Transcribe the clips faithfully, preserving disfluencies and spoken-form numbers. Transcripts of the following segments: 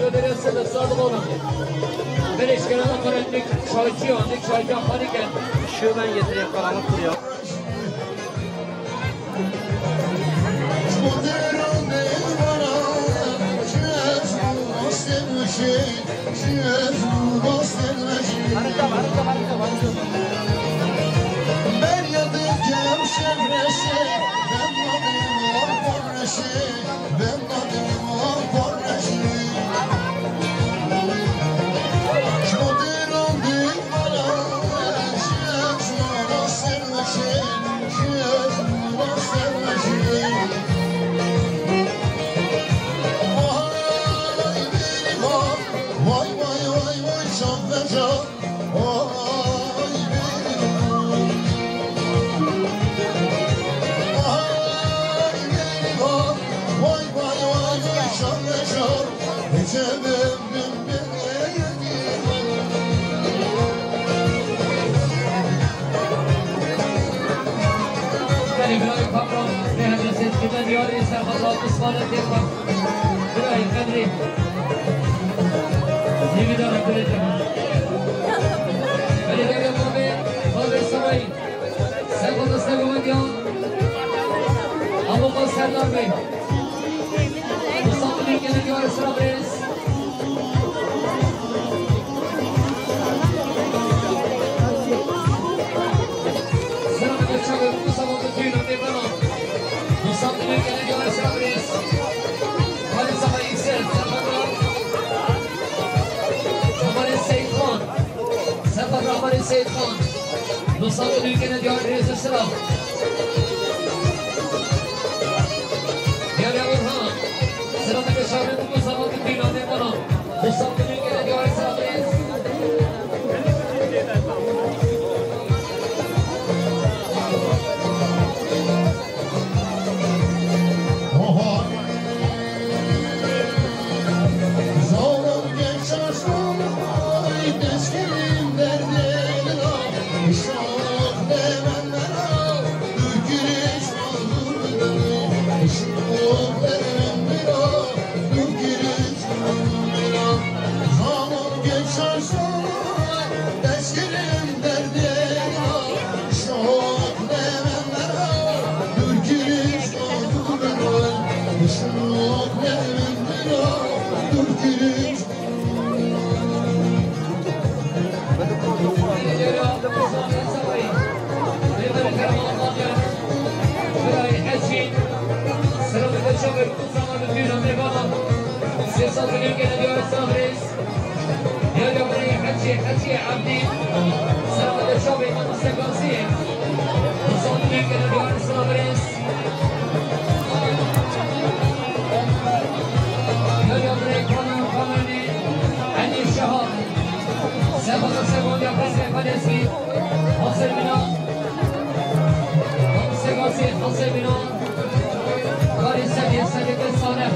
Belediye Sırrı Sardık oğlum. Beleşkene de karanlık çaycı, anlık çaycı, panik et. Şu ben getireyim, karanlık kuruyor. Belê birayê patron, ne hedresê dikine diyarê serxwezan Osmanê têpa. Birayê qedrê. Nîvîdara kulê cema. Belê gere babê, babê Sarayî. Serxwezan Sego Medya. Amoka Serdar Bey. Mustafa Bey gene diyarê sira birêz. Sira birêz çaver, Mustafa Bey, düğün adı bana. Mustafa Bey gene diyarê sira birêz. Hadi sabah yüksel, sabah. Sabah Seyit Xan. Sefa Rahmanê Seyit Xan. Nusat Ülkene diyar rêzê sira. Diyarê Orhan. Sira dike şahin bu zaman ki dîna ne bana. Nusat Ülkene diyar sira rêz. Sê sed û newkê ne diyar sira birêz. Diyar ya birê Hecî, Hecî Ebdî. Sira birêz şovê Mamoste Gazî. Du sed û newkê ne diyar sira birêz. Diyar ya birê Kanan Kananî. Elî Şaha. Seba da Sego ya Pezê Kalesi. Hazır bina. Mamoste Gazî, hazır bina. Karê Sedê, Sedê Salih.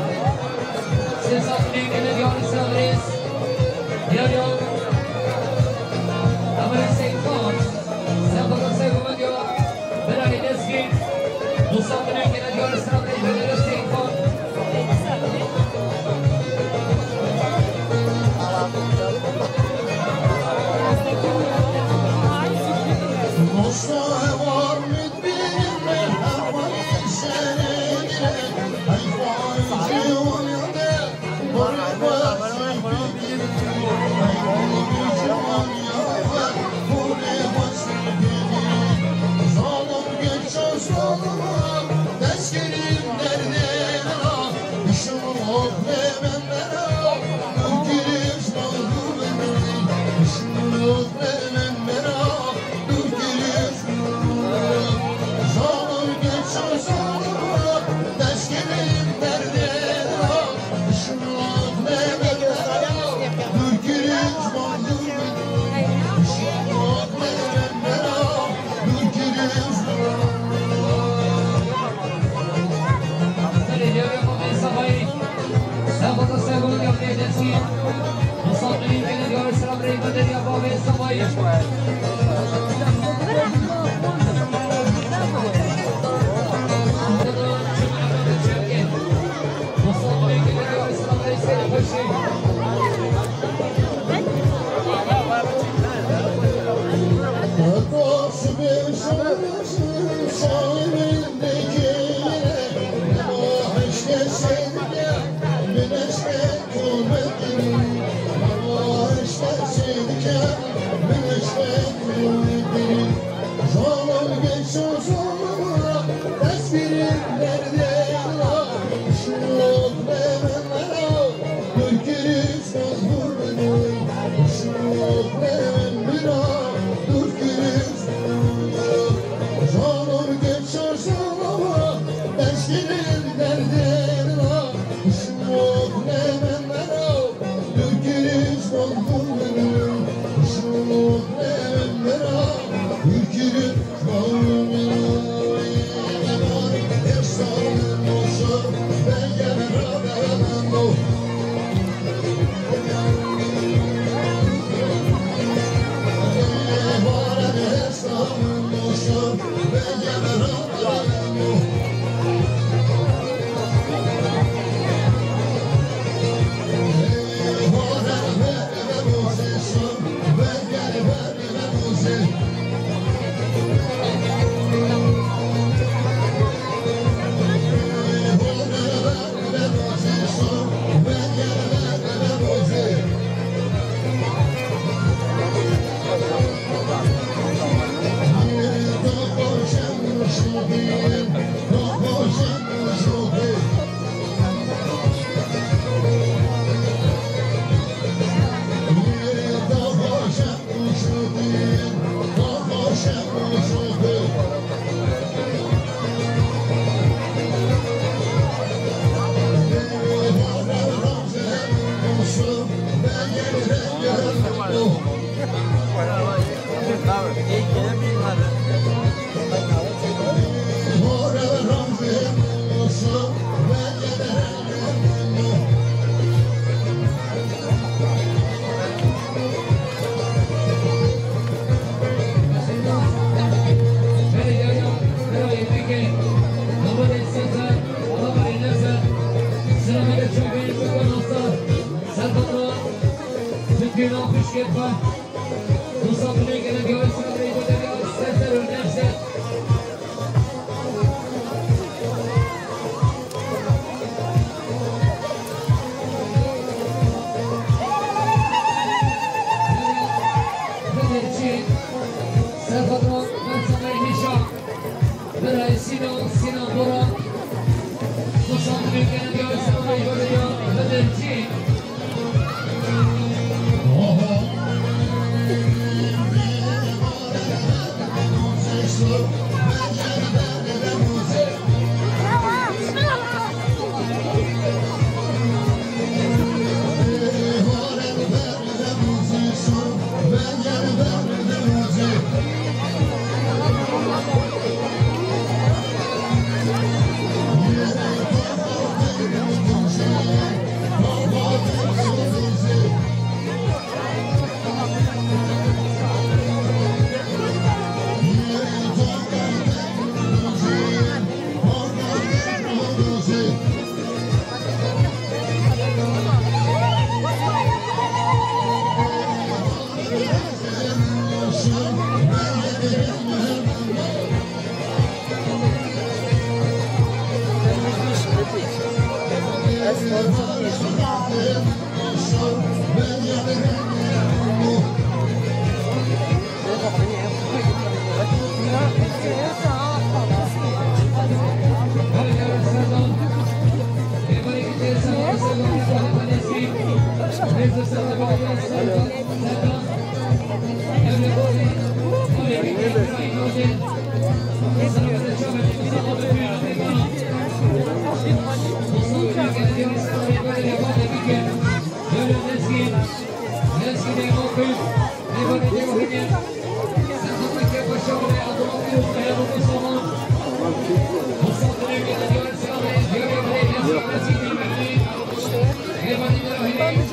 Sê sed û newkê ne diyar sira birêz. Diyar ya. Emirê Seyîd Xan. Seba da Sego Medya. Birayê Lezgî. Du sed û newkê ne diyar sira birêz. Birayê Seyîd Xan.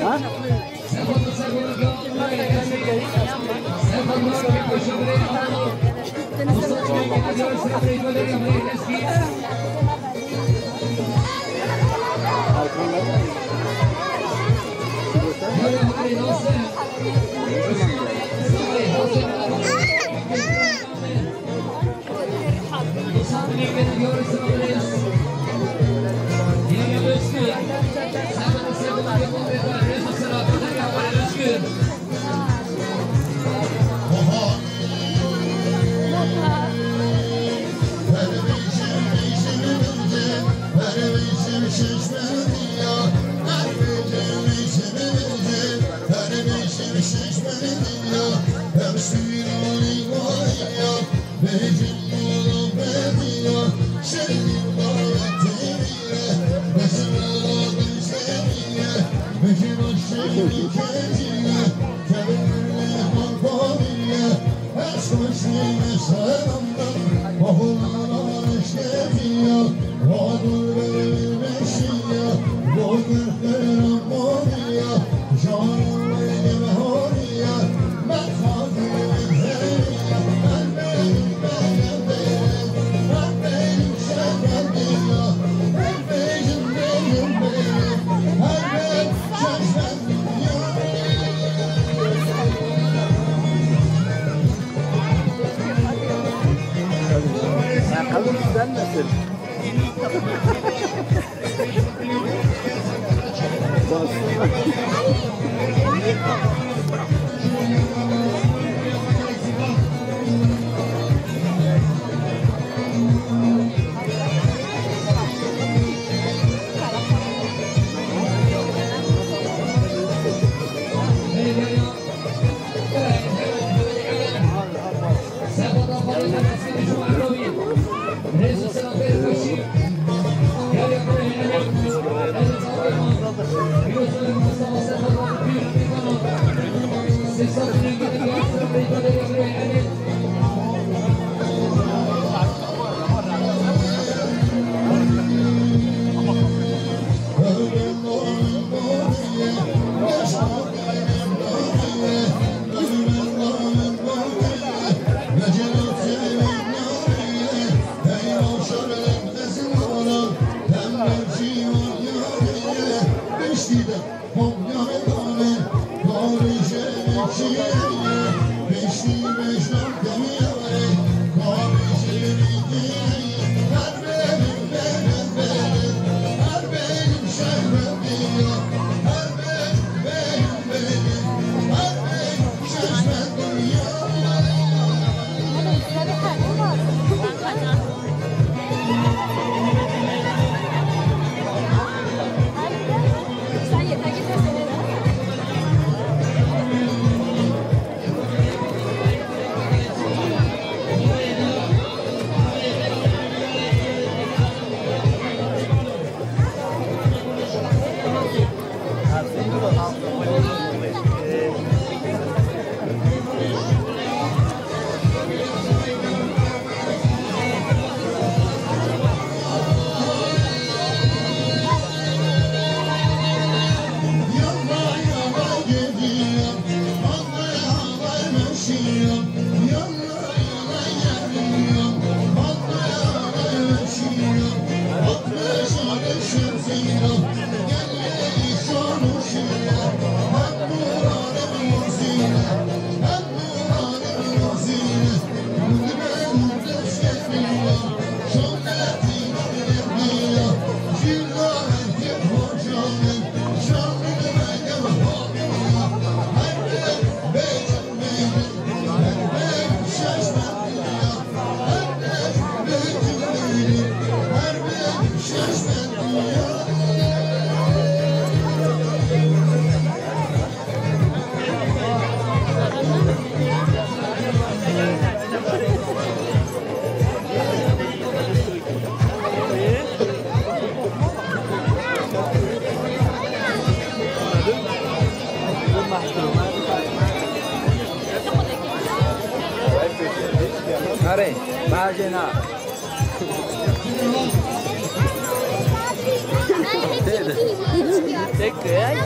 Ha? Arê, bacê na. Tek, tek.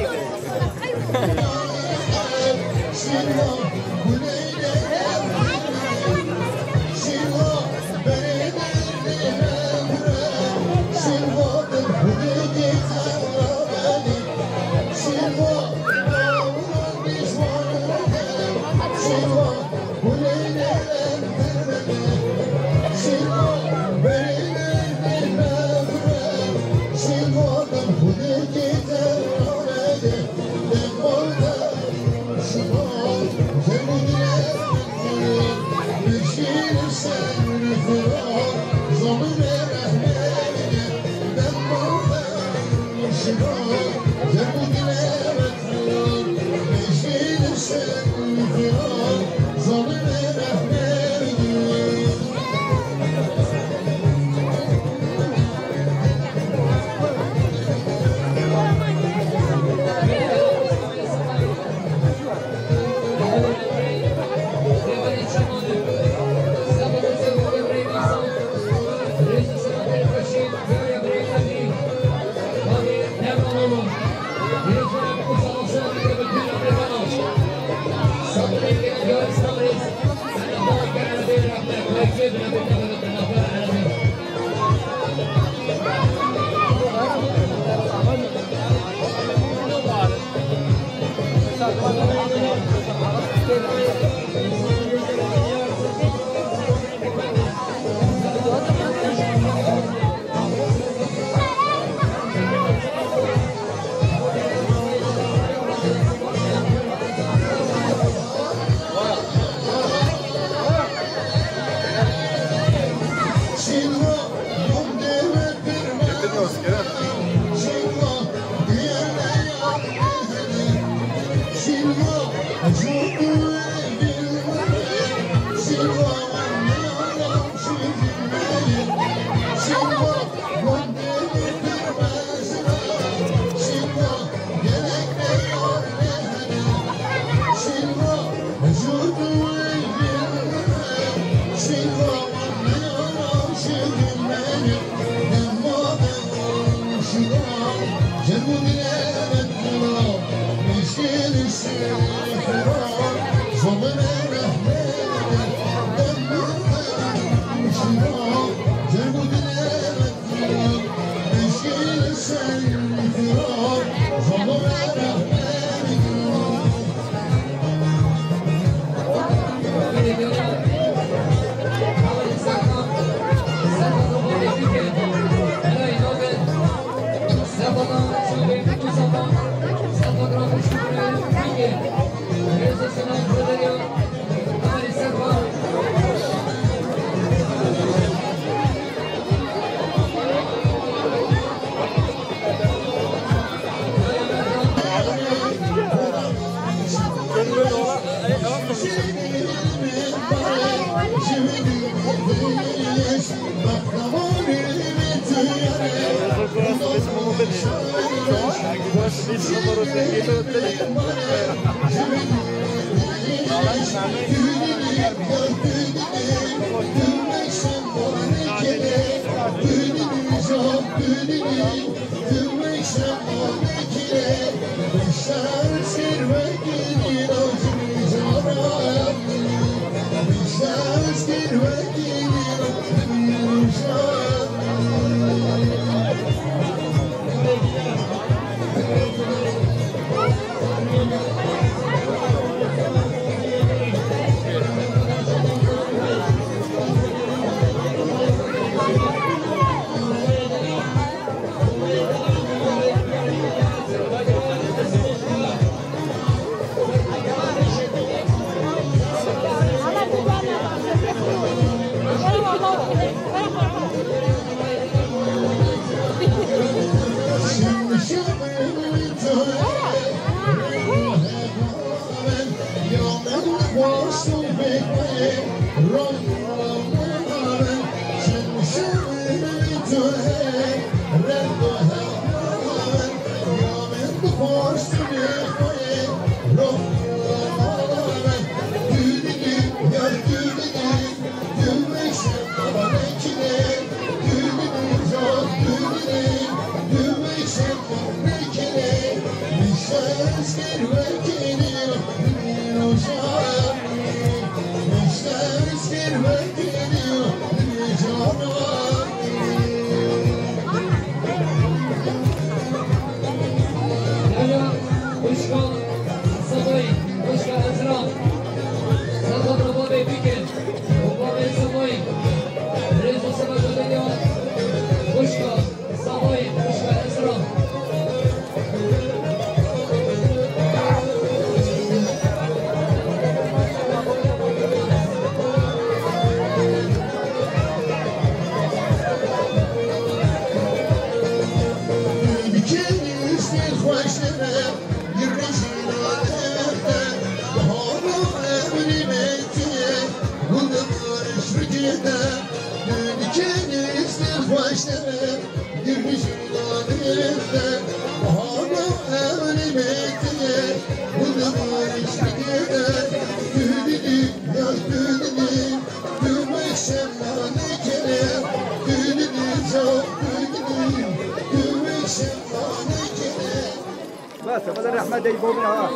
Bes, xwedê rehmet dey bo min ha.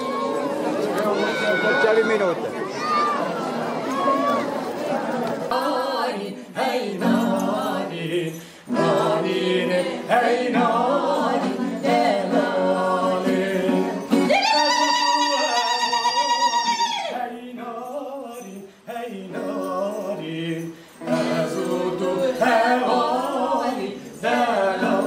Çavî min ote. Hey, hey, Narîn, hey narîn, delalê. Hey narîn, hey narîn, ez û tu hevalî, delalê.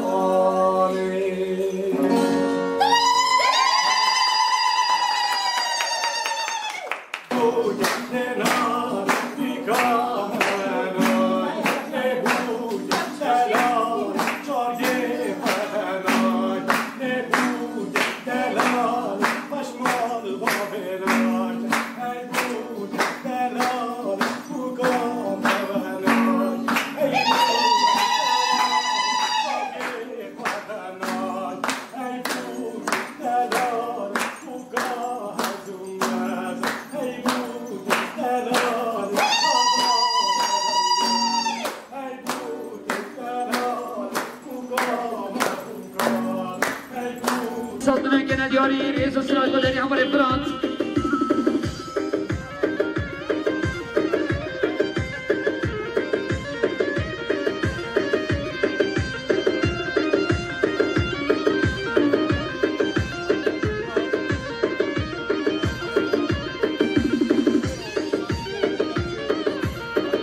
Saldırı gene diyarî, rêz û sira golerî hevalê Firat.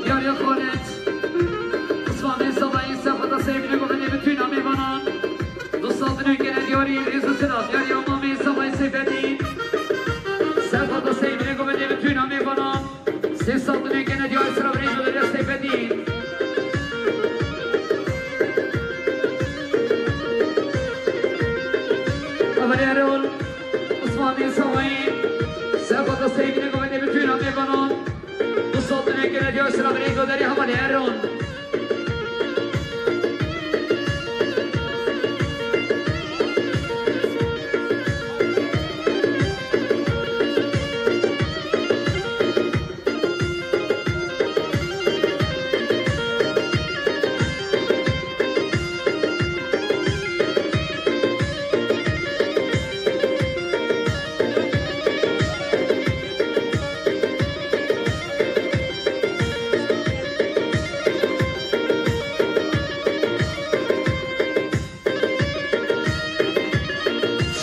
Diyarê Xalid, Osman Bey Sabayî, Sefata Seyfine govende bi tûna mêvanan. Du saldinên gene diyarî, rêz û sira, diyarî Osman Bey Sabayî Seyfetî. Sefata Seyfine govende bi tûna mêvanan. Sê saldinên gene diyarî sira bi rêz û derya Seyfetî. Hevalê Erol, Osman Bey Sabayî. Sefata Seyfine govende bi tûna mêvanan. Du saldinên gene diyarî sira bi rêz û derya hevalê Erol.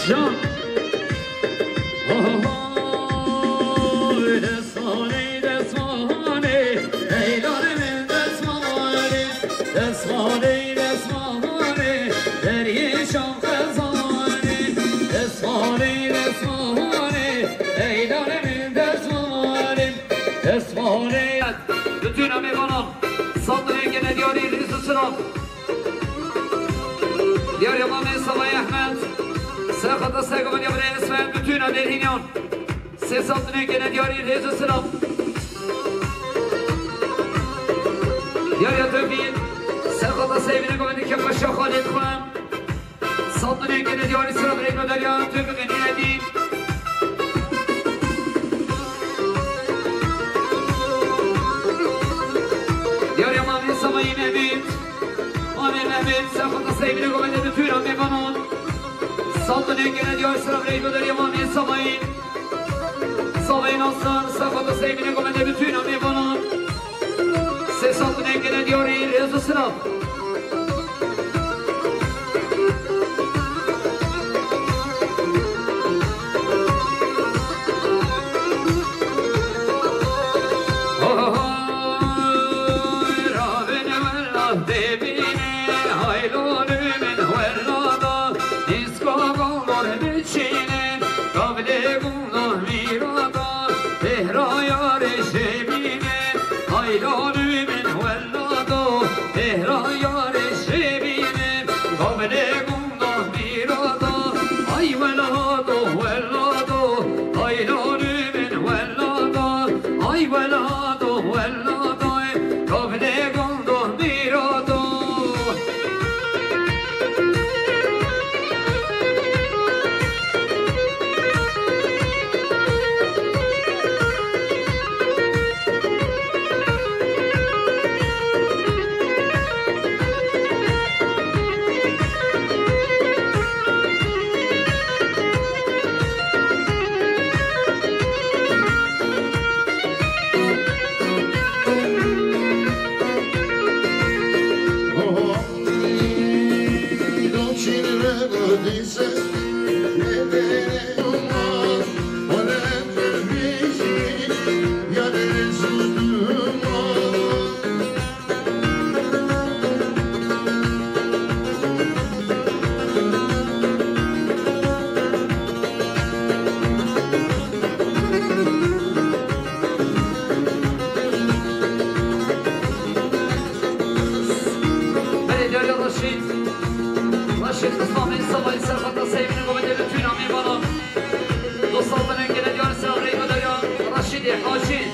Can. Oho, desmanê, desmanê, ey lalê min desmanê, desmanê, desmanê, deriyê şam xezanê, desmanê, desmanê, ey lalê min desmanê, desmanê. Bi tûna mêvanan, saldinên gene diyarî, rêz û sira. Diyarê Mamê Sabayî Ehmed, Sefata Seyfetî, Birê Esmed, bi tûna Dêrhînan. Sê saldinên gene diyarî, rêz û sira. Diyarê Tevfîk, Sefata Seyfine govende kefa Şax Xalid xwe. Saldinên gene diyarî sira bi rêz û derya Tevfîk Nîredî. Diyarê Mamê Sabayî Mehmûd. Mamê Mehmûd, Sefata Seyfine govende bi tûna mêvanan. Saldinên gene diyarî sira bi rêz û derya Mamê Sabayî. Sabayî Nasir, Sefata Seyfine govende bi tûna mêvanan. Sê saldinên gene diyarî, rêz û sira. Aşîn.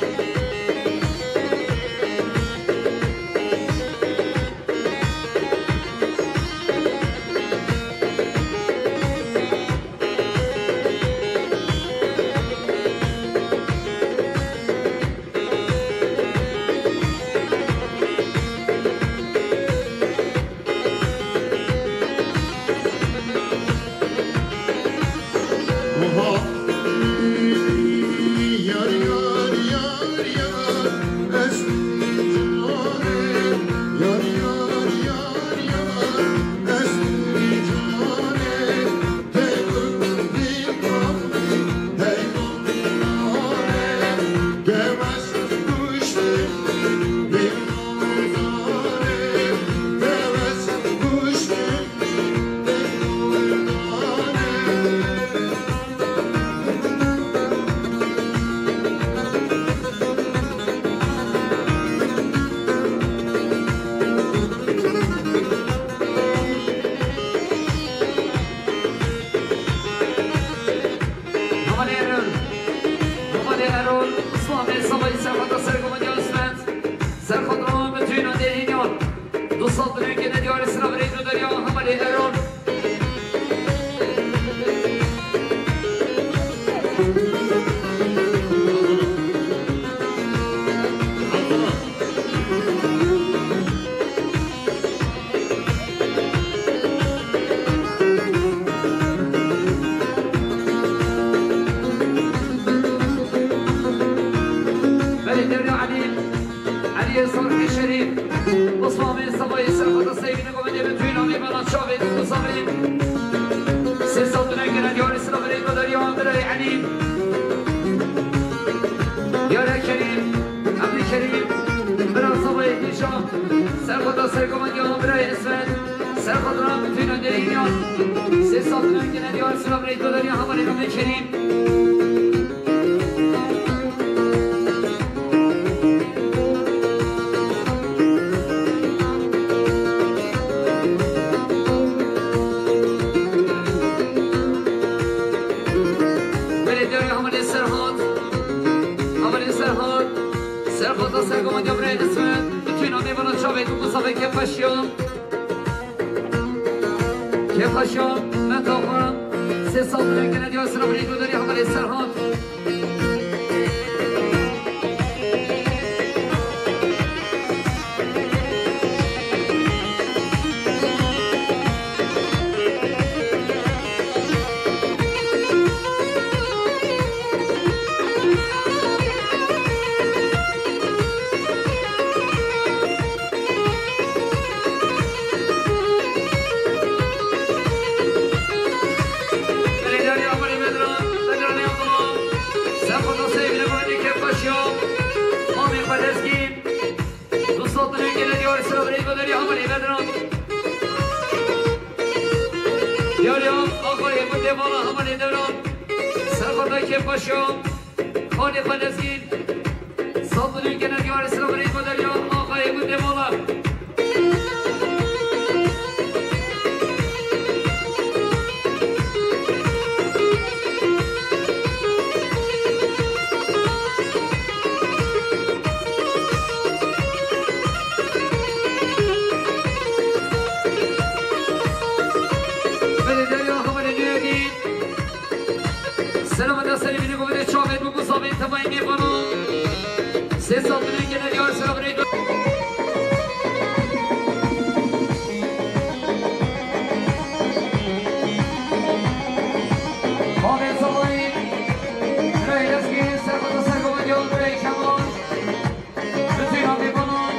Hevalê Erol, Hevalê Erol, Îslamê Sebayî serhata sergomendiya Îsmet, serhata Betûna Dêrînyan, du sal dirêkê nediyarî sira virêj û derya Hevalê Erol. Belê Derya Elî, Eliyê Sarkê Şerîf, Osmanê Sebayê serhata Seyvînê Govendê bi tuyna mêvana çavê Dû Savê. Sê sal dune gene diyarî sira verê Godarî Andrey Elî. Diyare Kerîm, Emrî Kerîm, bira Sebayê Hîşam, serhata sergomendiya Andrey Esmed. Serxwedana bi tuyna Dêrînyan. Sê sal dune gene diyar sira virêj Godarî Hevalê Emrî Kerîm. Belê Derya Hevalê Serhat. Hevalê Serhat. Serhata sergomendiya birayê Esmed. Bi tuyna mêvana çavê Dû Savê Kêfxweşiya. Kêfxweşiya me taxwe. Sê sal dune gene diyar sira birêj Godarî Hevalê Serhat. Belê Derya Hevalê Bedran, Bedranê Abdullah. Serxwedana Seyvînê Govendê Kêfxweşiya. Mamê xwe Lezgîn. Du sal dune gene diyar sira virêj Godarî Hevalê Bedran. Diyarî Axayê Gundê Vala Hevalê Devran. Serxwedana Kêfxweşiya. Xalê xwe Lezgîn. Sal dune gene diyarî sira virêj Godarî Axayê Gundê Vala. Belê Derya Hevalê Nûredîn. Selameta serê vînê govendê çavê Dû Savê tevayê mêvana. Sê sal dune gene diyar sira virêj. Bavê Sebayî, birayê Lezgî, serxwedana sergomendiya birayê Kemal. Bi tuyna mêvanan.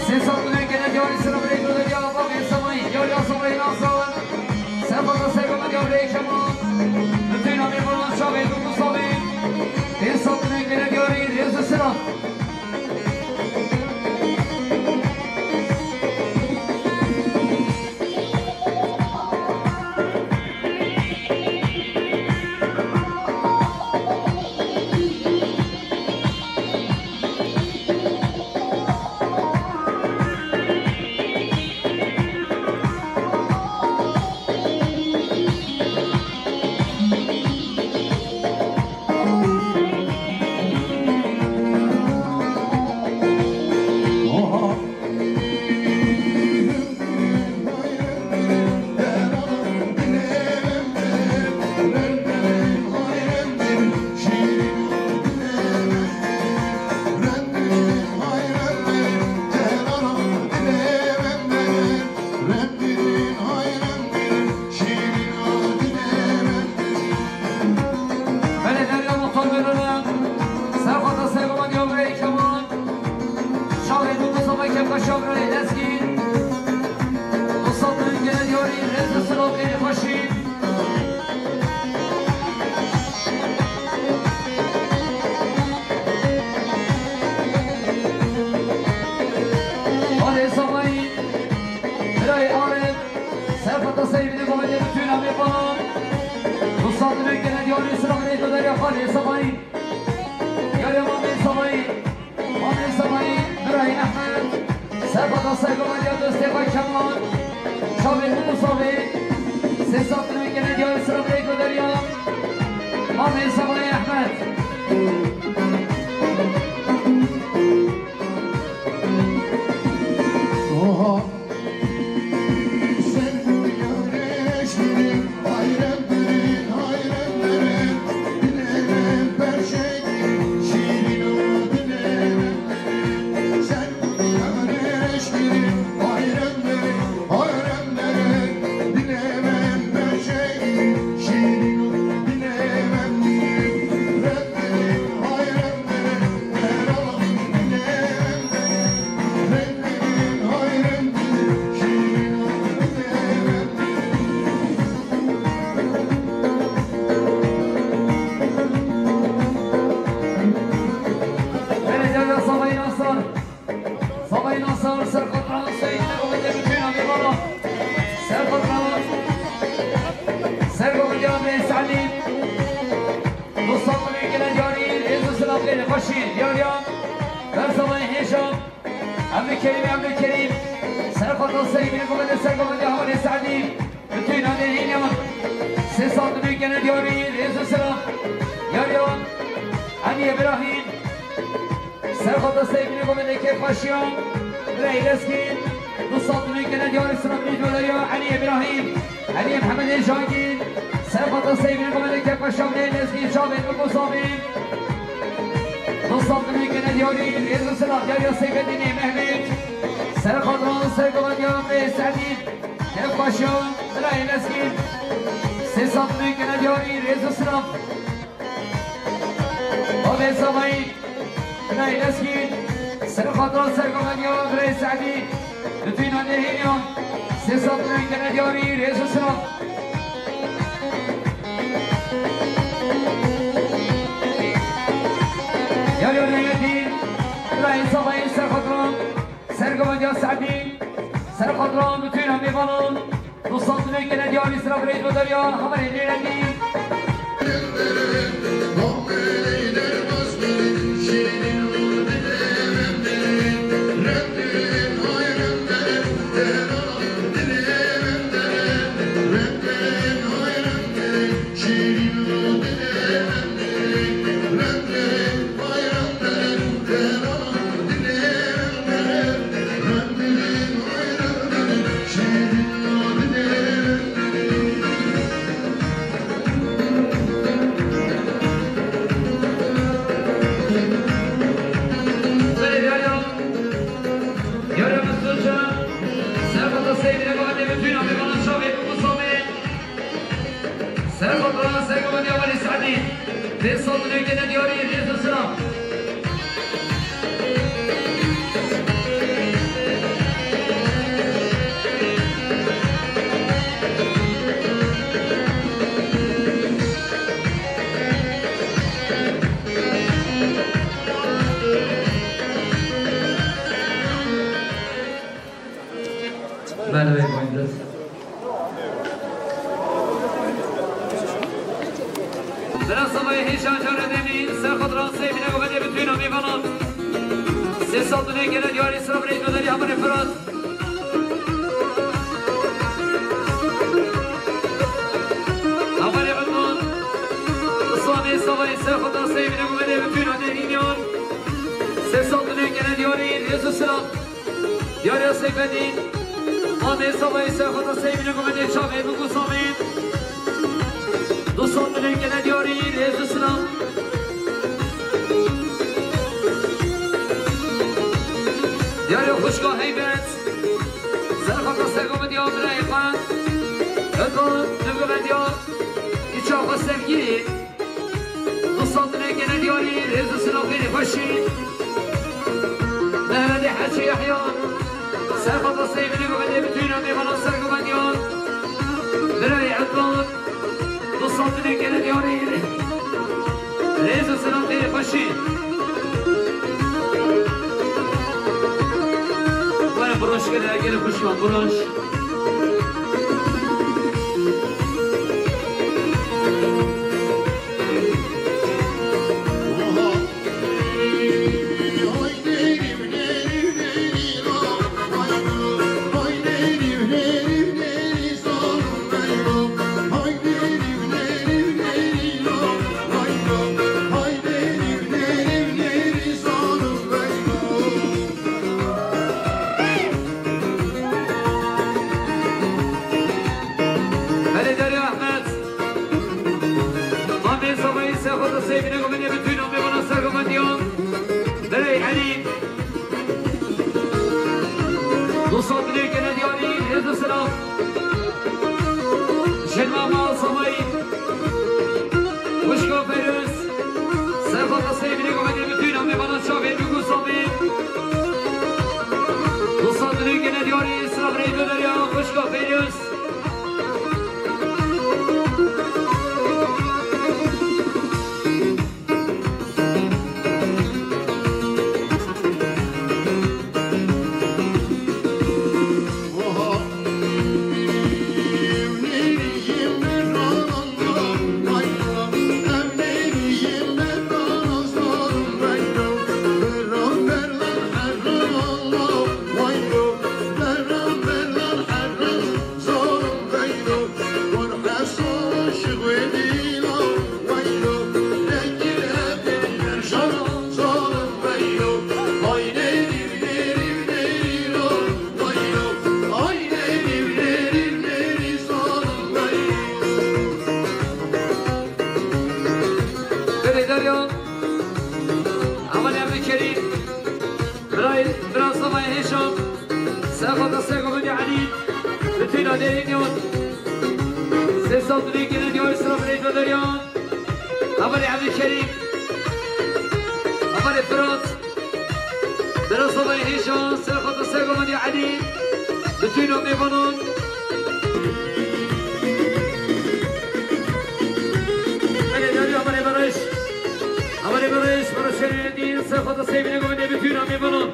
Sê sal dune gene diyarî sira virêj Godarî Bavê Sebayî, diyarî Sebayî Nasir. Serxwedana sergomendiya birayê Kemal. Bi tuyna mêvanan çavê Dû Savê. Pênc sal dune gene diyarî rêz û selam. Birayê Lezgîn, du sed milyon gele diyarî, rêz û silav, xêr û xweşî. Alê Samayî, birayê Arif, Serxota Seyîdê Gomedê, bütün amê falan. Du sed milyon gele diyarî, silav, rêz û derya, Alê Samayî. Yar ya Mamê Samayî. Mamê Samayî, birayê Ehmed. Serxota Seyîdê Gomedê, dostê xwe Kemal. Çavê Musavê. Sê sed milyon gele diyarî, silav, rêz û derya. Mamê Samayî Ehmed. Oha. Belediye Samayî Nasir. Samayî Nasir, Serxota Seyîdê Gomedê, bütün amê falan. Serxota, Serxota Seyîdê Gomedê, Amê Seîdî. Du sed milyon gele diyarî, rêz û silav, xêr û xweşî. Diyar ya, ber Samayî hêja. Emrî Kerîm, Emrî Kerîm. Serxota Seyîdê Gomedê, Serxota Amê Seîdî. Bütün amê hînyan. Sê sed milyon gele diyarî, rêz û silav. Yar ya, Elî Îbrahîm. Serxota Seyîdê Gomedê, kêfxweşiya. Birayê Lezgîn, du sed milyon gele diyarî, silav, rêz û derya, Elî Îbrahîm, Elî Mihemedê Cangîr. Serxota Seyîdê Gomedê, kêfxweşiya, birayê Lezgîn, çavê Miko Sabî. Du sed milyon gele diyarî, rêz û silav, Diyar ya Seyfedînê Mehmet. Serxota Seyîdê Gomedê, Amê Seîdî. Kêfxweşiya, birayê Lezgîn. Sê sed milyon gele diyarî, rêz û silav. Babê Samayî, birayê Lezgîn, Serxota Seyîdê Gomedê, birayê Seîdî, bütün amê hînyan, sê sed milyon gele diyarî, rêz û silav. Yar ya Neyetî, birayê Samayî, Serxota, Seyîdê Gomedê, Seîdî, Serxota, bütün amê falan. Du sed milyon gele diyarî, silav, rêz û derya, hevalê Nêrendî. Belediye ya, Yar ya Mesutça, Serxota Seyîdê Gomedê, bütün amê falan, çavê Miko Sabî. Serxota Seyîdê Gomedê, Amê Seîdî. Pênc sed milyon gele diyarî, rêz û silav. Merhaba, buyurun. Bira Samayî hêşa cara demî, Serxota Seyîdê Gomedê, bütün amê falan. Sê sed milyon gele diyarî, silav, rêz û derya, hevalê Firat. Hevalê Ednan. Islamê Samayî, Serxota Seyîdê Gomedê, bütün amê hînyan. Sê sed milyon gele diyarî, rêz û silav. Diyar ya Seyfedîn, Amê Samayî, Serxota Seyîdê Gomedê, çavê Miko Sabî. Du sed milyon gele diyarî, rêz û silav. Diyar ya xwişka Heybet, Serxota Seyîdê Gomedê, birayê xwe. Eko, Gomedê, îça xwe Sevgî. Du sed milyon gele diyarî, rêz û silav, xêr û xweşî. Mehmetê Hecî Yehya. Serxwata Seyvînê gomedê bi tûyna mêvana sergovendiyan. Birayê Ednan. Du sed lîrê gene diyarî. Rêz û selam xêrê xweşî. Were biroş gele, gelê xweşiyan biroş. Belê Derya Ahmet. Mamê Zavayî Serxwata Seyvînê gomedê bi tûyna mêvana sergovendiyan. Berey Elî. Du sed lîrê gene diyarî, rêz û selam. Jin mama Zavayî. Wişka Feyruz. Serxwata Seyvînê gomedê bi tûyna mêvana çavê bi gû Zavayî. Du sed lîrê gene diyarî, sira birey Derya, wişka Feyruz. Belê Derya, Hevalê Evdî Kerîm. Birayê, bira Zavayê Hêşan, Serxwata Sergovendiya Elî, bi tûyna dêrî nîyon, sê sed lîrê gene diyarî, sira birey Derya, Hevalê Evdî Kerîm, Hevalê Firat, bira Zavayê Hêşan, Serxwata Sergovendiya Elî, bi tûyna mêvanan. Belê Derya, Hevalê Bereş, Hevalê Bereş, Bereş Şerîfeddîn, Serxwata Seyvînê gomedê bi tûyna mêvanan.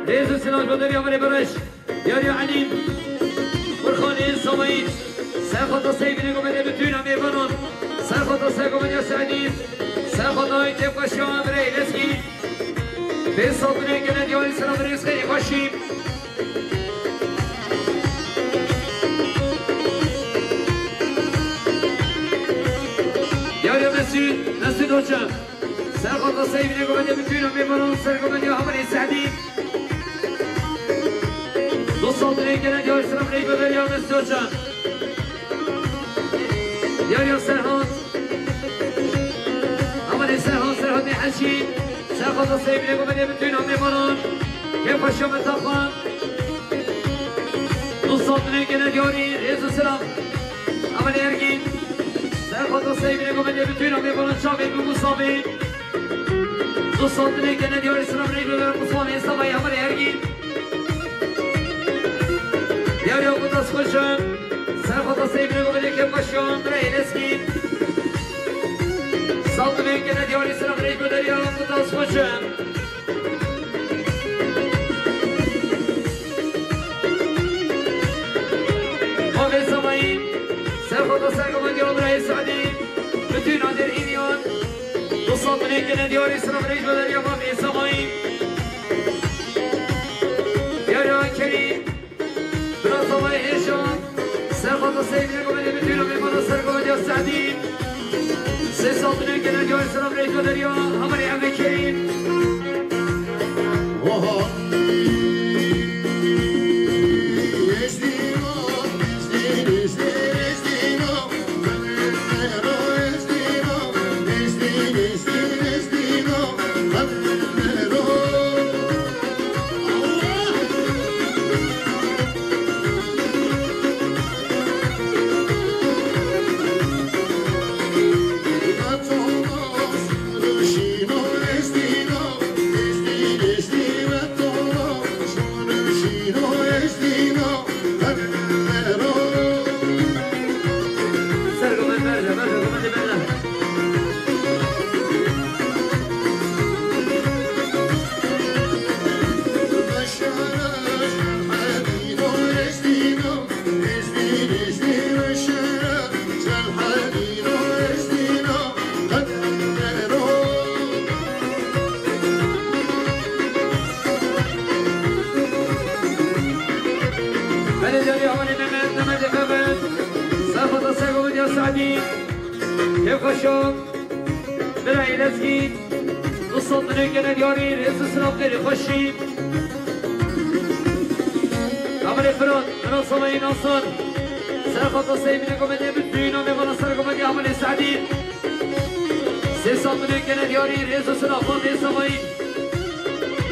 Rêz û silav ji bo Derya, Hevalê Bereş. Derya Elî. Furxanê Zavayî. Serxwata Seyvînê gomedê bi tûyna mêvanan. Serxwata Sergovendiya Seedî. Serxwata Aytê Paşa, birey Lezgî. Pênc sed lîrê gene diyarî, sira birey, xêrê xweşî. Derya Mesûd, Mesûd Hoca. Serxwata Seyvînê gomedê bi tûyna mêvanan, Sergovendiya Hevalê Seedî. Du sed lîrê gene diyarî, sira birey Derya, Mesûd Hoca. Derya Serhat. Hevalê Serhat, Serhat Nêheşî. Serxwata Seyvînê gomedê bi tûyna mêvanan. Kêfxweşiya me taxan. Du sed lîrê gene diyarî, rêz û silav. Hevalê Ergîn. Serxwata Seyvînê gomedê bi tûyna mêvanan, çavê bi Musabê. Du sed lîrê gene diyarî, sira birey Musabê, Zavayê Hevalê Ergîn. Diyarî Kutas Xweşe. Serxwata Seyvînê gomedê Kêfxweşiya, birey Lezgî. Sed lîrê gene diyarî, sira birey Derya, Kutas Xweşe. Mavê Zavayî, Serxwata Sergovendiya Umrayê Seedî, bi tûyna dêrî nîyon, du sed lîrê gene diyarî, sira birey Derya, Mavê Zavayî. Diyarî Kerîm, bira Zavayê Hêşan, Serxwata Seyvînê gomedê bi tûyna mêvanan, Sergovendiya Seedî. Sê sed lîrê gene diyarî, sira birey Derya, Hevalê Evdî Kerîm. Xweşo, birayê Lezgî, du sed milyon gene diyarî, rêz û silav xêrê xweşî. Amirê Firat, Firat Samayî Nasir, ser xata Seymînê Gomedê, bütün amê bana ser Gomedê, Amirê Se'dî. Sê sed milyon gene diyarî, rêz û silav, Fatê Samayî.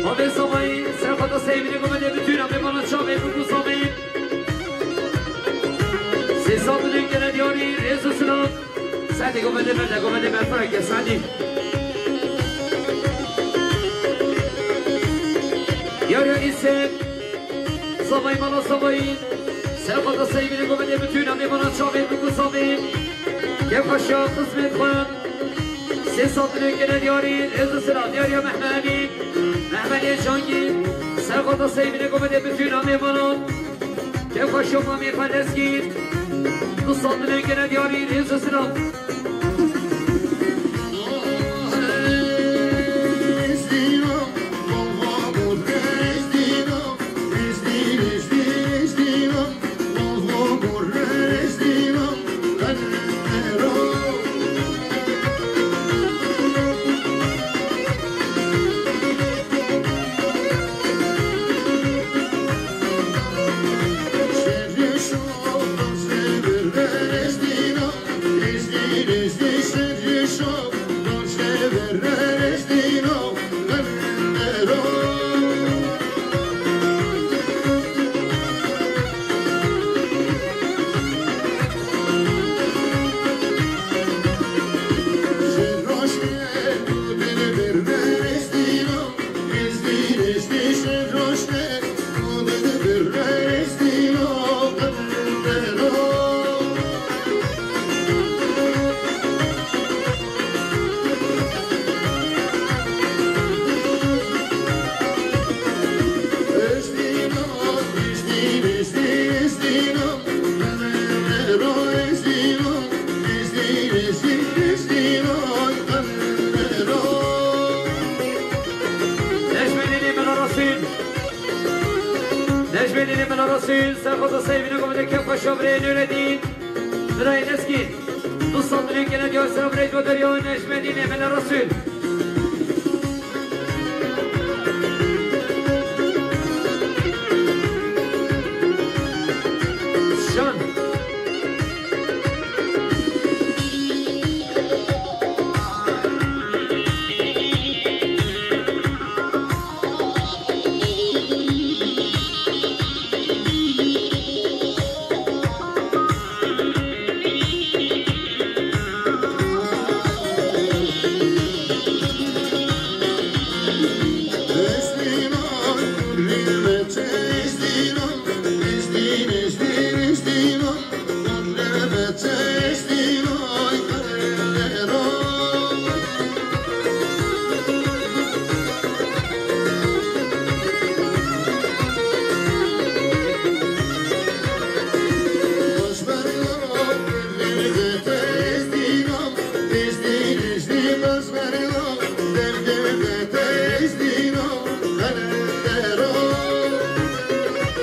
Fatê Samayî, ser xata Seymînê Gomedê, bütün amê bana çavê, bûk û savê. Sê sed milyon gene diyarî, rêz û silav. Sendê Gomedê merde, Gomedê me, Frank ya Sendî. Yar ya Îsem, Savayî mala Savayî. Ser xata Seymînê Gomedê, bütün amê bana çavê, bûk û savê. Kêf xweşa, qismet xwe. Sê sed milyon gene diyarî, rêz û silav, diyar ya Mehmenî. Mehmenî Cangî. Ser xata Seymînê Gomedê, bütün amê bana. Kêf xweşo mamê xwe Lezgî. Du sed milyon gene diyarî, rêz û silav. Necmedînê Mela Resûl. Necmedînê Mela Resûl, ser xwe da Seymînê Gomedê, kêf xweşa birayê Nûredîn. Birayê Lezgî. Du sed milyon gene diyar ser birayê Goderya Necmedînê Mela Resûl. Şan.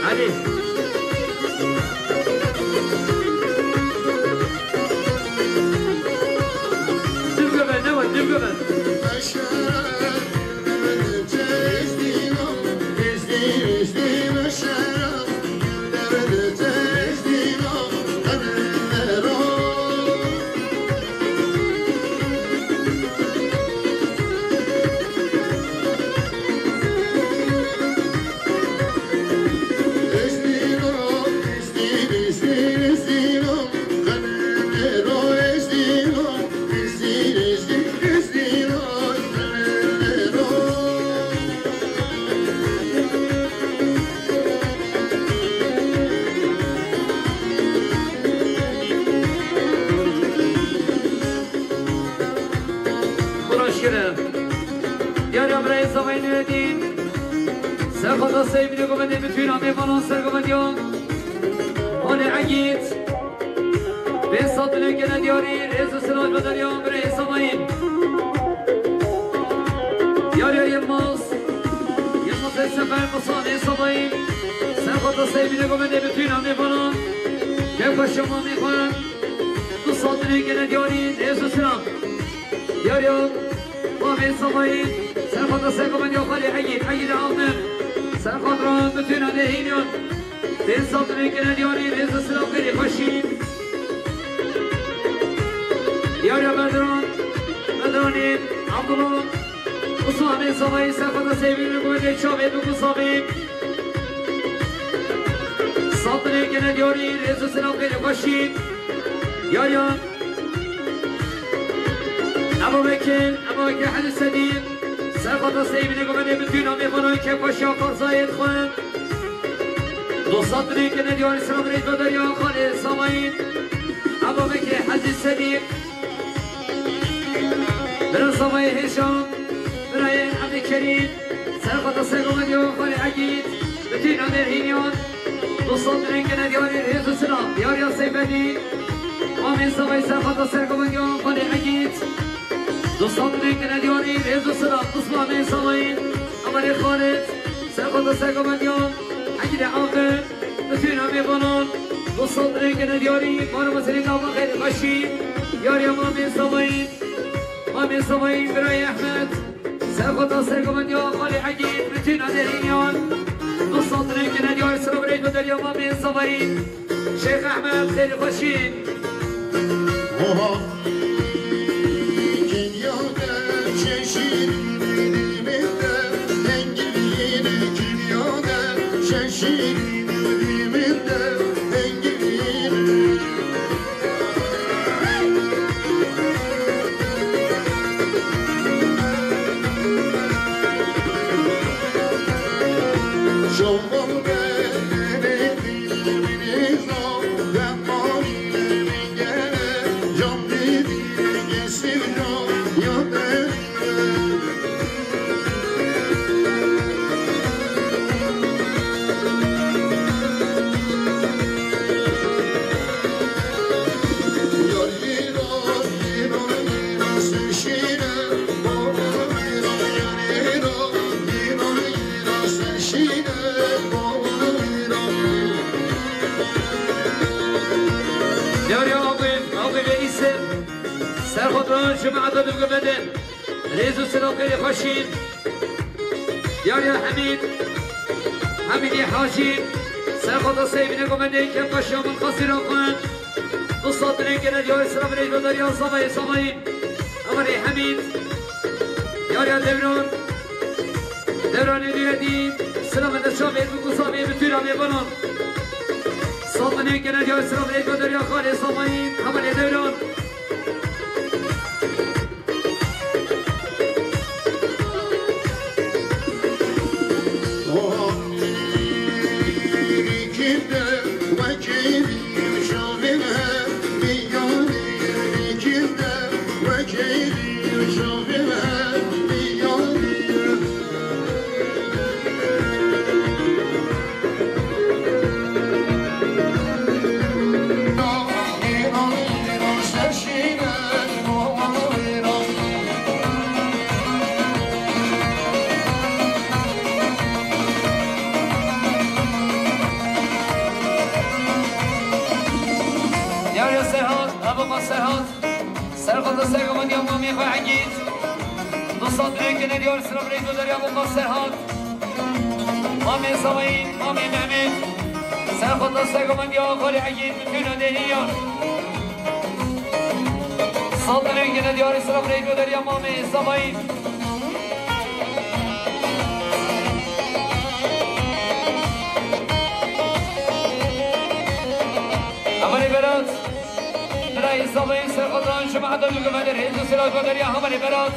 Hadi. Dil göver, ne var? Dil göver. Bıraşkere. Diyar ya birayê Zavayê Nûredîn. Ser xwe da Seymînê Gomedê, bütün amê falan ser Gomediya. Hale Egîd. Pênc sed milyon gene diyarî, rêz û silav Goderya birayê Samayî. Diyar ya Yilmaz. Yilmaz Sefer Musanê Samayî. Ser xwe da Seymînê Gomedê, bütün amê falan. Kêf xweşa mamê xwe. Du Saldırı gene diyarî, rêz û silam. Diyar ya, Mamê Samayî, serxwata sergomendiya xalê Egîd, Egîd Amir. Serxwat ra bitûna dehînyan. Tê saldırı gene diyarî, rêz û silam xêrê xweşî. Diyar ya Bedran, Bedranê, Abdullah. Usmanê Samayî, serxwata seyvî, rêgûmê çavê, bûk û savê. Saldırı gene diyarî, rêz û silam xêrê xweşî. Yar ya. Ebu Bekir, Ebu Bekir Hecî Sedî, serxwata seyvî, rêgûmê bitûna mêvanan kêfxweşiya Xwarzayê dixwe. Dost saldırı gene diyarî, silam rêz û beriya xalê Samayî. Ebu Bekir Hecî Sedî. Bira Samayî Hêşam, birayê Ebdîkerîm, serxwata sergomendiya xalê Egîd, bitûna dehînyan, du sed rêngine diyarî rêz û silam, diyariya Seyfedî, Mamê Samayî serxwata sergomendiya xalê Egîd, du sed rêngine diyarî rêz û silam, Usmanê Samayî, Emelê Xalid, serxwata sergomendiya Egîdê Afi, bitûna mêvanan, du sed rêngine diyarî, mara meselê dava xêrê xweşî, diyariya Mamê Samayî. Mamê Samayî, birayê Ehmed, serxwata sergomendiya xalê Egîd, bitûna dehînyan, du sed rêngine diyar, silav rêz û beriya Mamê Samayî, Şêx Ehmed, xêrê xweşî. Oha. Kenya de şeşîr, dilinde hengilin, Kenya de şeşîr, dilinde hengilin. Diyariya Aqil, Aqil ve Îsir, serxwata cemaeta dûgumedin. Rêz û silav xêrê xweşî. Diyariya Hemîd, Hemîdê Hacî, serxwata seyvî, rêgûmê kêfxweşiya min xasîra xwe. Du sed rêngine diyarî, silav rêz û beriya Samayê Samayî. Emelê Hemîd, diyariya Dewran, Dewranê Nûredîn, silav de çavê, bûk û savê, bitûna mêvanan. Sed rêngine diyarî, silav rêz û beriya xalê Samayî, Emelê Dewran. Diyariya Serhat, Abaqa Serhat. Serxwata sergomendiya mamê xwe Egîd. Du sed rêngine diyar, silav rêz û beriya Abaqa Serhat. Mamê Samayî, Mamê Mehmet. Serxwata sergomendiya xalê Egîd, bitûna dehînyan. Sed rêngine diyarî, silav rêz û beriya Mamê Samayî. Emelê Berat. Birayê Samayî, serxwata cemaeta dûgumedin, rêz û silav rêz û beriya Emelê Berat.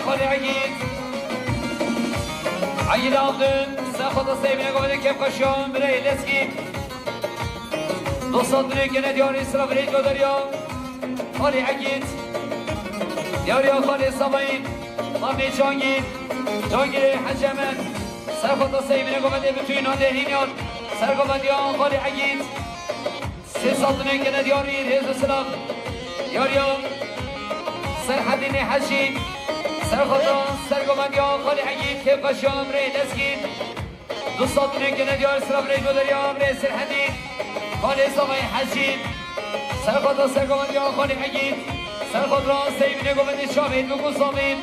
Xalê Egîd. Egîd Abdul, ser xwe da Seybîne govendê kêfxweşiyan, birayê Lezgî. Dostan, dinê kene diyarî, silav rêç ve derya. Xalê Egîd. Diyariya Xalê Savayî, mamê Cangîr, Cangîrê Hecî Emed. Ser xwe da Seybîne govendê bitûyî nandê hînyan. Ser govendiya Xalê Egîd. Sê sed dinê kene diyarî, rêz û silav. Diyariya Serhedînê Hecî. Ser xwe da ser govendiya Xalê Egîd, kêfxweşiya birê Lezgî. Du sed dinê kene diyarî, silav rêç ve derya birê Serhedîn. Xalê Savayê Hecî. Ser xwe da ser govendiya Xalê Egîd. Ser xwe da Seybîne govendê çavê Dûk û Savîn.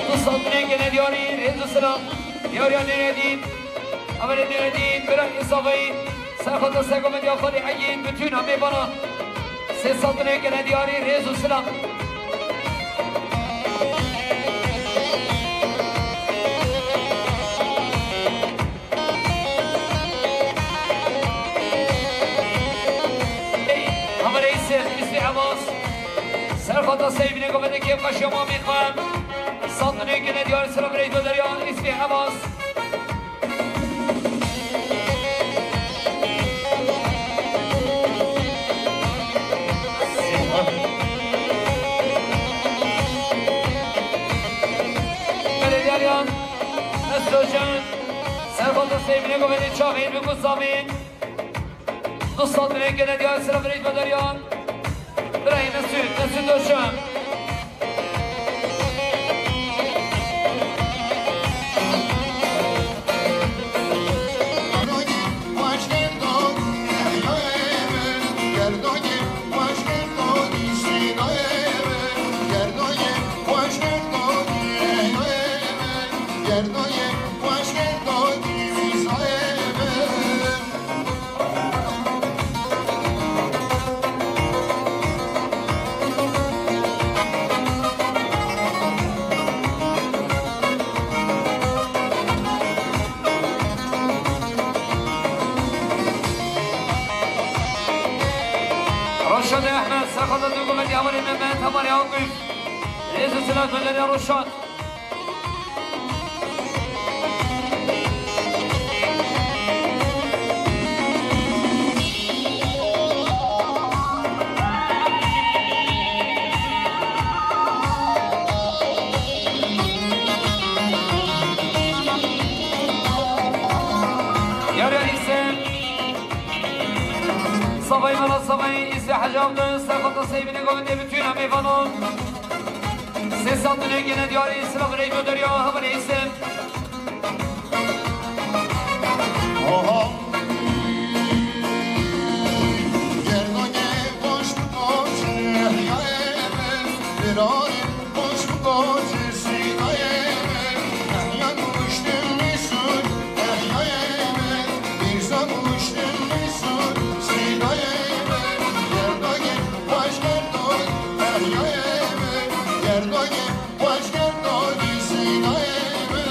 Du sed dinê kene diyarî, rêz û silav. Diyariya Nêredîn. Emelê Nêredîn, bira Îsavayî. Ser xwe da ser govendiya Xalê Egîd, bitûna mêvana. Sê sed dinê kene diyarî, rêz û silav. Ey, Hevalê Îsê, Îsê Ebas. Ser xwe da Seybîne govendê kêfxweşiya mamê xwe. Sed dinê kene diyarî, silav rêç ve derya Îsê Ebas. Belediyan, Mesut Özcan, ser xwe da Seybîne govendê çavê Dûk û Savîn. Du sed dinê kene diyarî, silav rêç ve derya. Birayê Mesut, Mesut Özcan. Roşan Ehmed, Serxweda Dûgumê, Diyawirê Mehmet, Hemarê Akif. Rêz û silav, Roşan. Yar yar Îsê. Savayî mala savayî Îsê Hecî Abdul, Serxweda Seybîne govendê bitûna mêvanan. Sê sed dinê kene diyarî, silav rêç ve derya, Hevalê Îsê. Oha. Gerdagê baş bi baş, ya eve, birarê baş bi baş, sîdayê eve, ya kuştim Mesut, ya eve, Mirza kuştim Mesut, sîdayê eve, gerdagê baş gerdoy, ya eve, gerdagê baş gerdoy, sîdayê eve.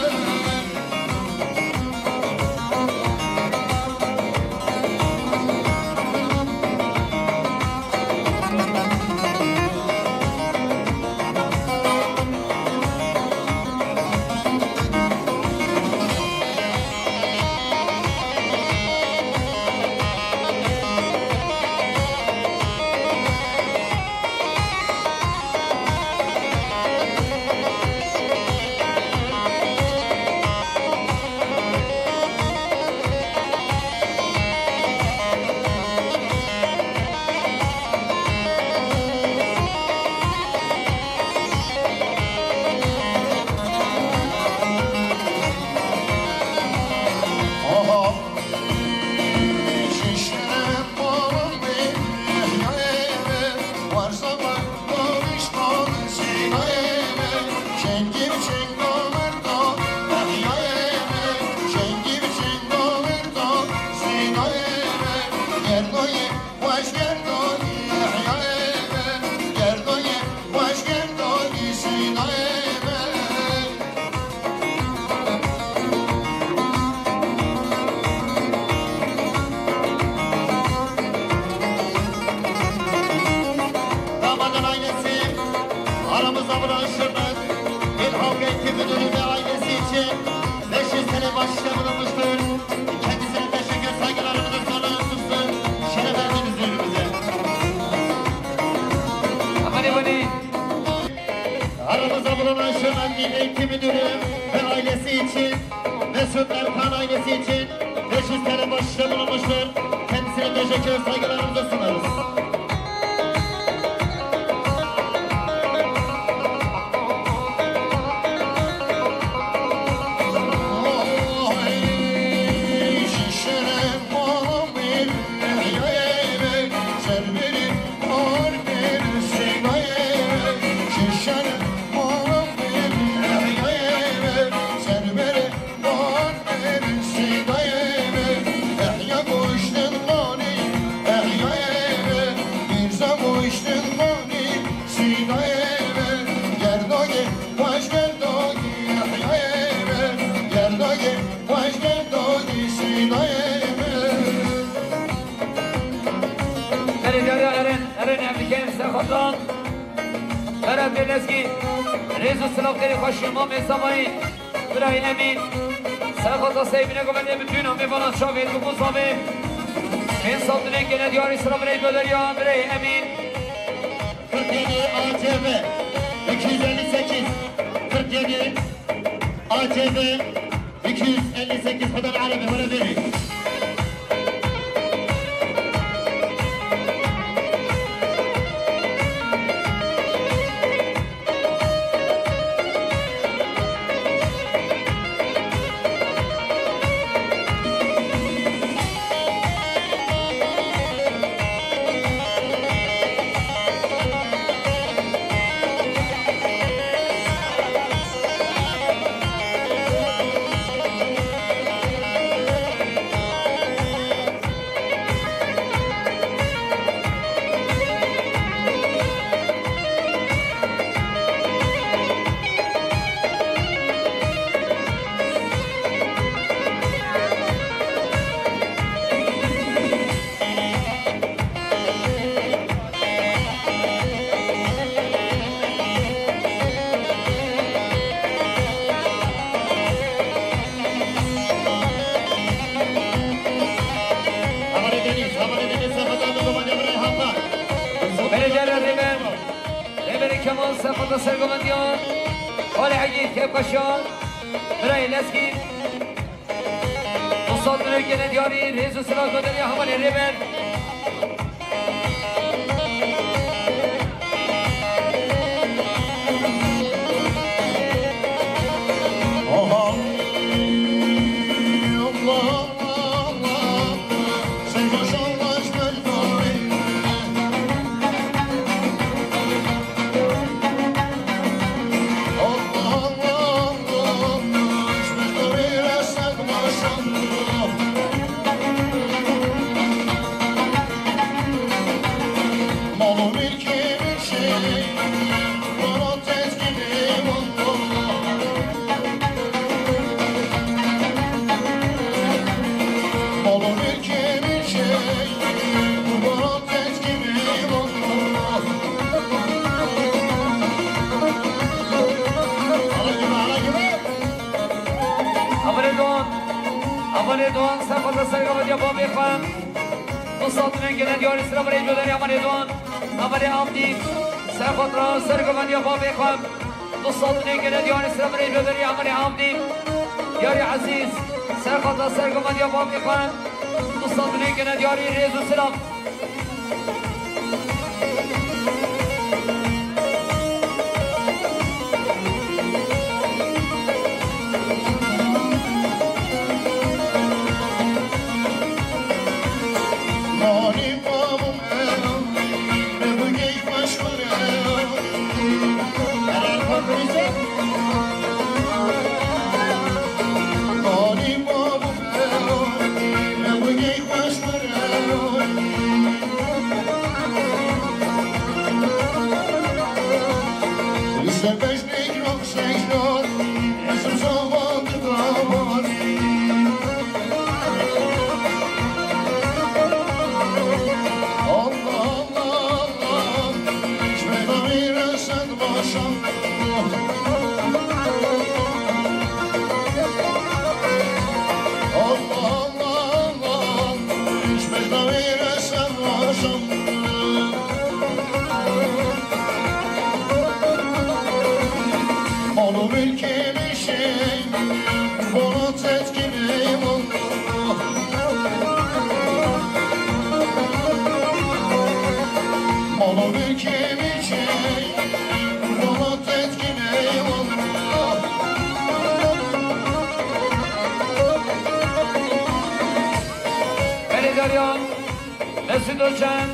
Sabır aşırmak, İlham Bey Müdürü ve ailesi için beş yüz T L bahşişte bulunmuştur. Kendisine teşekkür saygılarımızı sunuyoruz. Şeref verdiniz ülkemize. Aman efendim. Aramızda bulunan Şırnak Milli Eğitim Müdürü ve ailesi için Mesut Erkan ailesi için beş yüz T L bahşişte bulunmuştur. Kendisine teşekkür saygılarımızı sunarız. Belediye Eren, Eren Emniyet Serhat'tan. Berat Lezgî, rêz û silav xêrê xweşiyê mamê Zamayî, birayê Emîn, serxata seyvîne govendê bi tûna mêvana çavê li Buzavê. Pênc sed dinê gene diyarî sira birayê Doderiya, birayê Emîn. Kırk yedi A C B iki yüz elli sekiz, kırk yedi A C B iki yüz elli sekiz, Hudan Arabi, bana verin. Belediye Rêber, Rêberê Kemal Serxata Sergovendiyan, Xalê Egîd Kevkaşan, Birayê Lezgî, Usta Dilê gene diyarî, rêz û silav Doderiya hevalê Rêber. Amanê Doğan, Amanê Doğan, serxata sergovendiya babê xwe. Du sed dinê gene diyarî sira birayê Doderiya Amanê Doğan, Amanê Avdî, serxata sergovendiya babê xwe. Du sed dinê gene diyarî sira birayê Doderiya Amanê Avdî, diyarî Ezîz, serxata sergovendiya babê xwe. Du sed dinê gene diyarî rêz û silav. Belê Derya, Mesut Özen,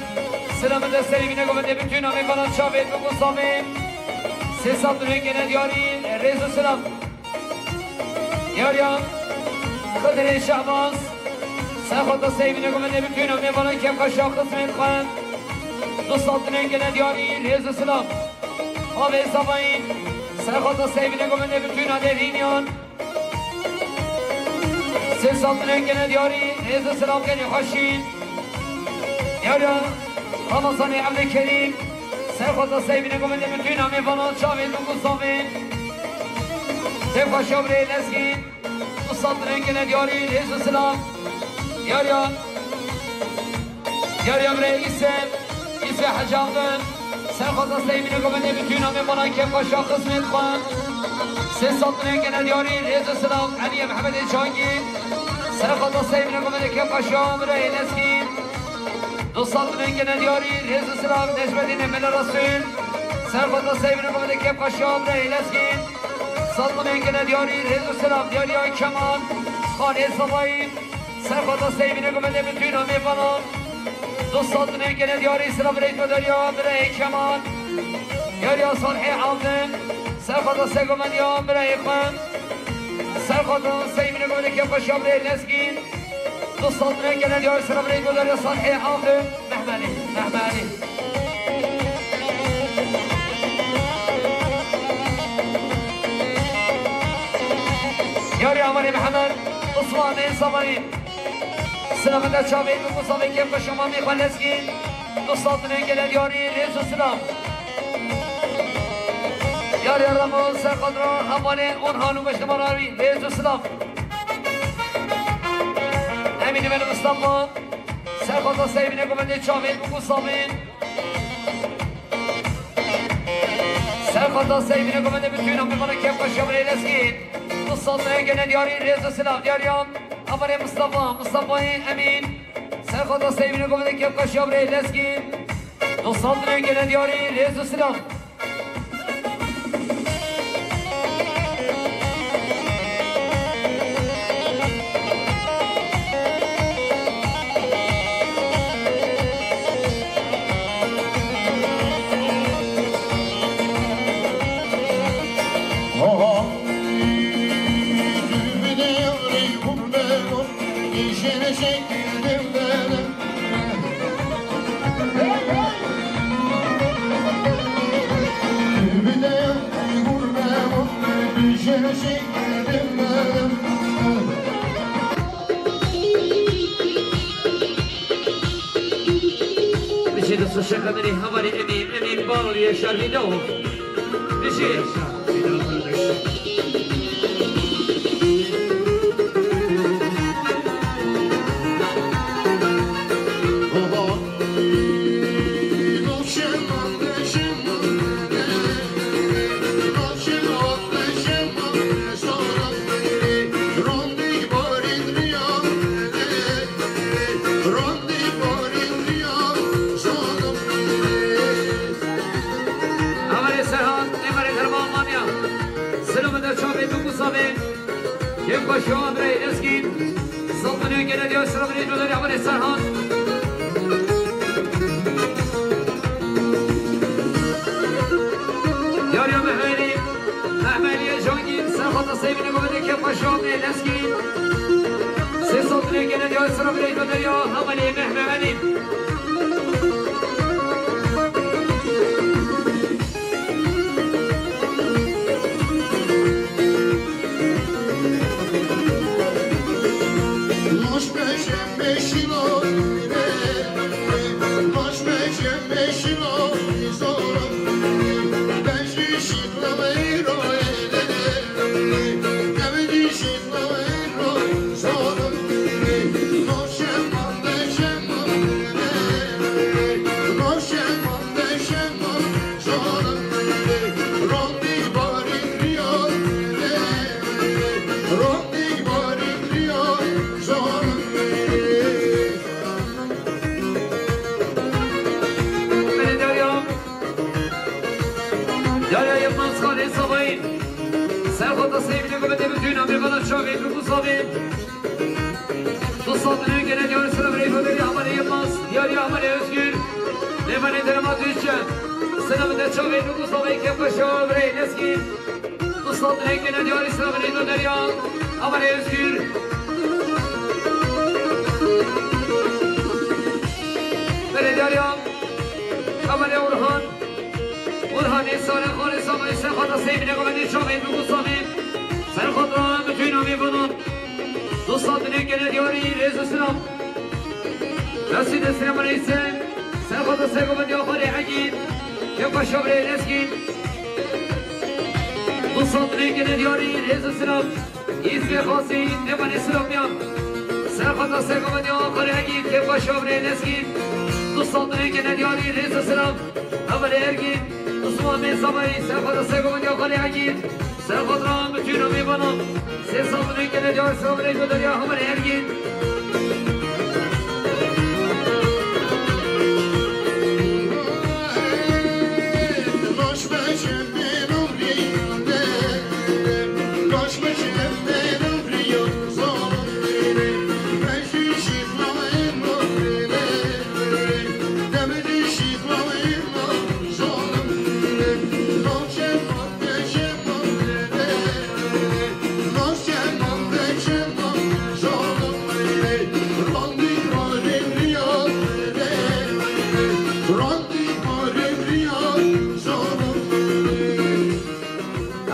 selamı da serî bine govende bütün amê bana çavê Dugusavê. Sê sed milyon gene diyarî, rêz û selam. Diyariya, Xidrê Şehbaz, serxota seyvine govende bütün amê bana kefka şaxismên xwe. Du sed milyon gene diyarî, rêz û selam. Avê Zavayî, serxota seyvine govende bütün adê Rînyan. Sê sed milyon gene diyarî, rêz û selam gelî xweşî. Diyariya Ramazanê Evlê Kerîm, serxota seyvine govende bütün amê vana çavê Dugusavê. Tê xweşa birê Lezgîn, du sed milyon gene diyarî, rêz û selam. Diyariya Diyariya birê Îse, Îse Hecavdin, serxota seyvine govende bütün amê bana kefka şaxismên xwe. Sê sed milyon gene diyarî, rêz û selam, Eliyê Mehemedê Cangî, serxota seyvine govende kefka şa birê Lezgîn. Du sed milyon gene diyarî, rêz û selam, Necmedînê Mele Resûl, serxota seyvine govende kefka şa birê Lezgîn. Sed milyon gene diyarî, rêz û selam, Diyariya Kemal, Xanê Zavayî. Serxota seyvine govende bütün amê vana. Du sed milyon gene diyarî, selam reyt ve Derya, birayê Kemal. Diyariya Salihê Avdin, serxota sey govende ya birayê xwe. Serxota seyvine govende kefka şa birê Lezgîn. Du sed milyon gene diyarî, selam reyt ve Derya, Salihê Avdin. Mehmelî, Mehmelî. Yarî Amarê Mihemed, Usmanê Zamanî. Silamete çavê Dugusavê kefka şa amê xwe Lezgîn. Du sed milyon gene diyarî, rêz û silam. Yarî Remo, serxota hevalê Orhan û Beştemararî, rêz û silam. Emîn Efendi Mustafa, serxota seyvine govende çavê Dugusavê. Serxota seyvine govende bütün amê vana kefka şa birê Lezgîn. Du sed milyon gene diyarî, rêz û silam. Diyariya Amarê Mustafa, Mustafayê Emîn. Serxota seyvine govende kefka şa birê Lezgîn. Du sed milyon gene diyarî, rêz û silam. Bijî dost û şeqa min ê hevalê Emîn, Emîn Bal yê Şarvîno. Bijî. Amarê Serhat, Emarê Derman Manya. Silo min de çavê Dugusavê. Kêm xweşiya birayê Lezgîn. Sed milyon gene diya silo birê Codarî Amarê Serhat. Yariya Mehmelî, Mehmelî Cangî, serxota seyvine govende kêm xweşiya birê Lezgîn. Sê sed milyon gene diya silo birê Codarî Amarê Mehmelî. Diyarê Yilmaz Xalê Savayî. Serxota Seyvînê ku bide bi tûna mêvana çavê bi Gusavê. Du sed nehê gene diyarî sira birê Goderî Hamalê Yilmaz, diyarî Hamalê Özgür. Mêvanê derema Duzce. Sira bide çavê bi Gusavê kevkaşa birê Lezgîn. Du sed nehê gene diyarî sira birê Goderî Hamalê Özgür. Belê diyarî Hamalê Orhan. Orhanê Sare Xalê Savayî serxota Seyvînê ku bide çavê bi Gusavê. Serxot ra bi tûna mêvanan. Du sed nehê gene diyarî rêz û silam. Destî destî Remeneyse. Serxota Seyvînê ku bide Xalê Egîn. Kevkaşa birê Lezgîn. Du sed nehê gene diyarî rêz û silam. Îzmê Xasî, nêvanê Silamiyan. Serxota Seyvînê ku bide Xalê Egîn, kevkaşa birê Lezgîn. Du sed nehê gene diyarî rêz û silam. Hamalê Ergîn, Usman Bey Savayî, serxota Seyvînê ku bide Xalê Egîn. Serxot ra bi tûna mêvanan. Sê sed nehê gene diyarî sira birê Goderî Hamalê Ergîn.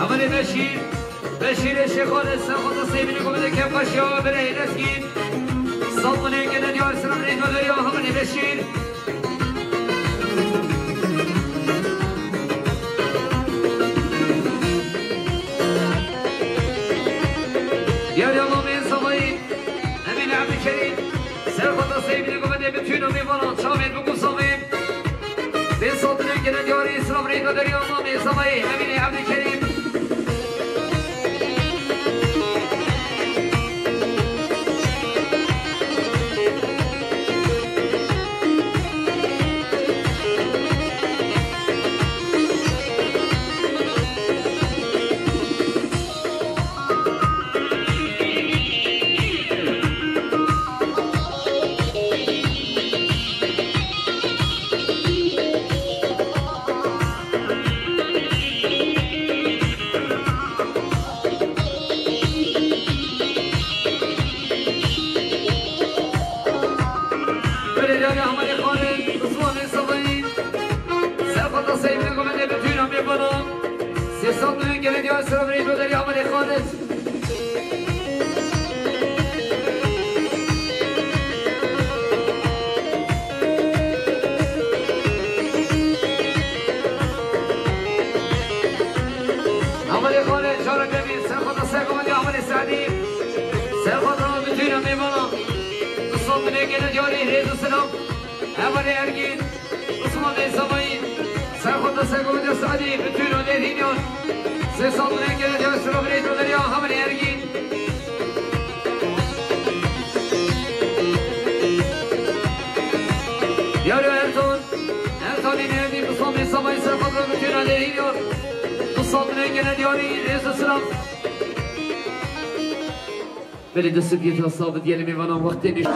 Amanê Beşîr, Beşîrê Şêxanê serxota Seyvînê ku bide kevkaşa birê Lezgîn. Sed nehê gene diyarî sira birê Goderî Hamalê Beşîr. Diyarî Mamê Savayî, Emîn Ebdulkerîm, serxota Seyvînê ku bide bi tûna mêvanan çavê bi Gusavê. Sê sed nehê gene diyarî sira birê Goderî Mamê Savayî, Emînê Ebdulkerîm. Belê diyarî Amanê Xalê, Usmanê Savayî. Serxota Seyvînê ku bide bi tûna mêvanan. Sê sed nehê gene diyarî sira birê Goderî Amanê Xalê. Amanê Xalê, careke din serxota Seyvînê ku bide Amanê Seedî. Serxota bi tûna mêvanan. Du sed nehê gene diyarî rêz û silam. Hevalê Ergîn, Usman Bey Savayî, serxota Seyvînê ku bide Seedî, bi tûna Dêrhînyan. Sê sed nehê gene diyarî sira birê Goderî Hamalê Ergîn. Diyarî Ertan, Ertanî Neherdî, Usman Bey Savayî, serxota bi tûna Dêrhînyan. Du sed nehê gene diyarî rêz û silam. Belê destû biyê ta sav bidiyelê mêvanan wextê nîş.